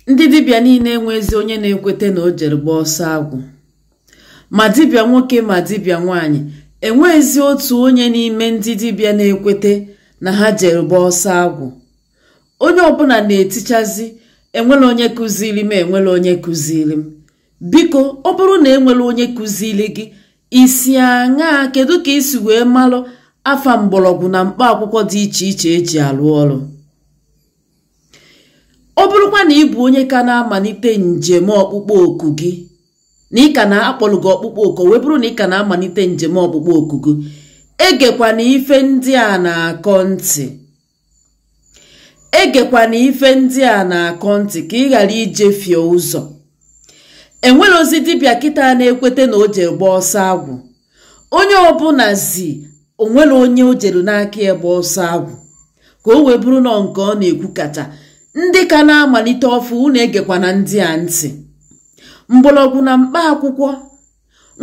Ndị dibịa niile enwezi onye na-ekwete na o jere gbaa ọsọ agwụ. Ma dibịa nwoke ma dibịa nwaanyị, enwezi otu onye n'ime ndị dibịa na-ekwete na ha jere gbaa ọsọ agwụ. Onye ọbụla na-etichazi enwela onye kụziri m, enwela onye kụziri m. Biko, ọ bụrụ na enwela onye kụziri gị, isi aṅaa kedu ka isi wee malụ afa mgbọrọgwụ na mkpa akwụkwọ dị iche iche eji alụ ọrụ? Ọ bụrụkwa na ị bụ onye ka na-amalite njem ọkpụkpọ oku gị, na ị ka na-akpọrọ gị ọkpụkpọ oku, wee bụrụ na ị ka na-amalite njem ọkpụkpọ oku gị, egekwana ife ndị a na-akọ ntị. Egekwana ife ndị a na-akọ ntị ka ị ghara ijefie ụzọ. Enwere ozi dibịa kịta na-ekwete na o jere gbaa ọsọ agwụ. Onye ọbụla zi onwere onye o jere n'aka ya gbaa ọsọ agwụ, ka o wee bụrụ na nke ọ na-ekwu kacha. Ndị ka na-amalite ọfụ, unu egekwana ndị a ntị. Mgbọrọgwụ na mkpa akwụkwọ,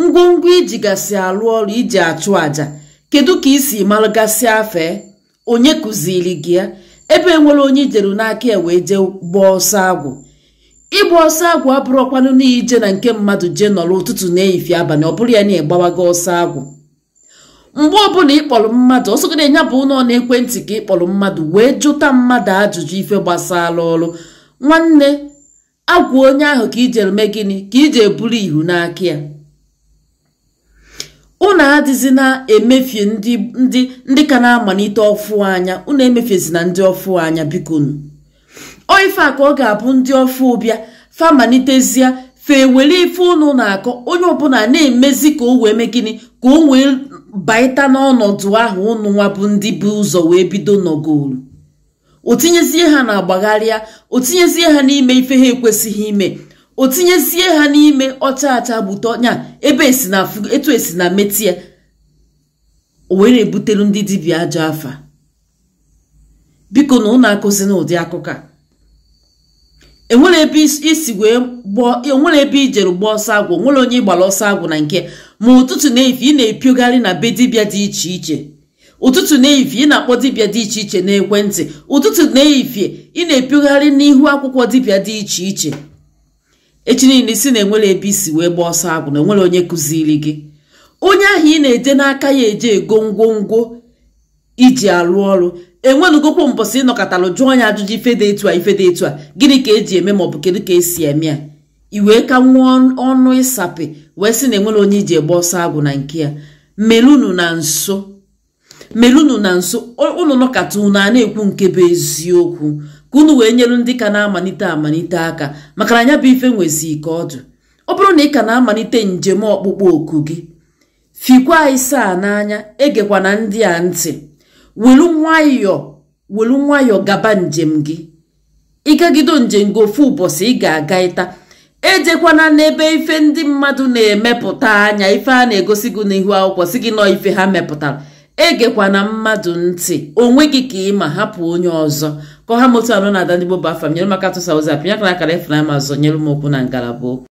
ngwongwo iji gasị alụ ọrụ, iji achụ àjà, kedu ka isi malụgasị afe? Onye kụziri gị ya? Ebe enwere onye ijeru n'aka ya wee jee gbaa ọsọ agwụ. Ịgba ọsọ agwụ abụrụkwanụ n'ije na nke mmadụ jee nọrọ ụtụtụ na ehihie abalị, ọ bụrụ ya na ịgbawago ọsọ agwụ. Mgbe ọbụla ịkpọrọ mmadụ, ọsọgide ya bụ ụlọ n'ekwentị ka ịkpọrọ mmadụ wee jụta mmadụ ajụjụ ife gbasara ọrụ, nwanne, agwụ onye ahụ ka ijere mee gịnị? Ka ije eburu ihu n'aka ya. Unu adịzi na-emefie ndị ka na-amalite ọfụ anya, unu emefiezina ndị ọfụ anya, biko nu. Ọ ife a ka ọ ga-abụ ndị ọfụ bịa fa malitezie fa ewere ife unu na-akọ, onye ọbụla na-emezi ka o wee mee gịnị? Ka o wee baịta n'ọnọdụ ahụ unu nwa bụ ndị bụ ụzọ wee bido nọgoro. O tinyezie ha na agbagharịa, o tinyezie ha n'ime ife ha ekwesịghị ime, o tinyezie ha n'ime ọcha acha gbute ọnya ebe esi na etu esi na metie, o were ebutere ndị dibịa ajọ afa. Biko na unu akụzina ụdị akụkọ a. Enwere ebe isi wee gbọọ, enwere ebe ijere gbaa ọsọ agwụ, nwere onye ịgbara ọsọ agwụ na nke ma ụtụtụ na ehihie ị na-epiogharị na be dibịa dị iche iche. Ụtụtụ na ehihie ị na-akpọ dibịa dị iche iche n'ekwentị. Ụtụtụ na ehihie ị na-epiogharị n'ihu akwụkwọ dibịa dị iche iche. Echi niile isi na enwere ebe isi wee gbaa ọsọ agwụ na enwere onye kụziri gị. Onye ahụ ị na-eje n'aka ya eje ego ngwongwo iji alụ ọrụ, enwenugokwu mbọsị ịnọkọtalụ jụọ ya ajụjụ ife dị etu a, ife dị etu a, gịnị ka eji eme maọbụ kedu ka esi eme ya? I wee ka nwụọ ọnụ ịsapị wee sị na enwere onye iji egba ọsọ agwụ na nke ya. Melunu na nso, melunu na nso, unu nọkata unu a na-ekwu nke bụ eziokwu, ka unu wee nyere ndị ka na-amalite amalite aka, maka na ya bụ ife nwezi ike ọdụ. Ọ bụrụ na ị ka na-amalite njem ọkpụkpọ oku gị, fikwa isaa n'anya, egekwana ndị a ntị. Welu nwayọọ, welu nwayọọ gaba njem gị. Ịgagido njem gị ofu ụbọchị ị ga-aga ịta. Ejekwana n'ebe ife ndị mmadụ na-emepụta anya, ife a na-egosi gị n'ihu akwụkwọ sị gị nọọ ife ha mepụtara. Egekwana mmadụ ntị, onwe gị ka ị ma, hapụ onye ọzọ. Ka ọha moto anọ na-ada ndị Igbo bụ afa m, nyere maka tụsa ozi a, pịnye aka n'akara ịfụnanya ma zọnyere m okwu na ngalaba okwu.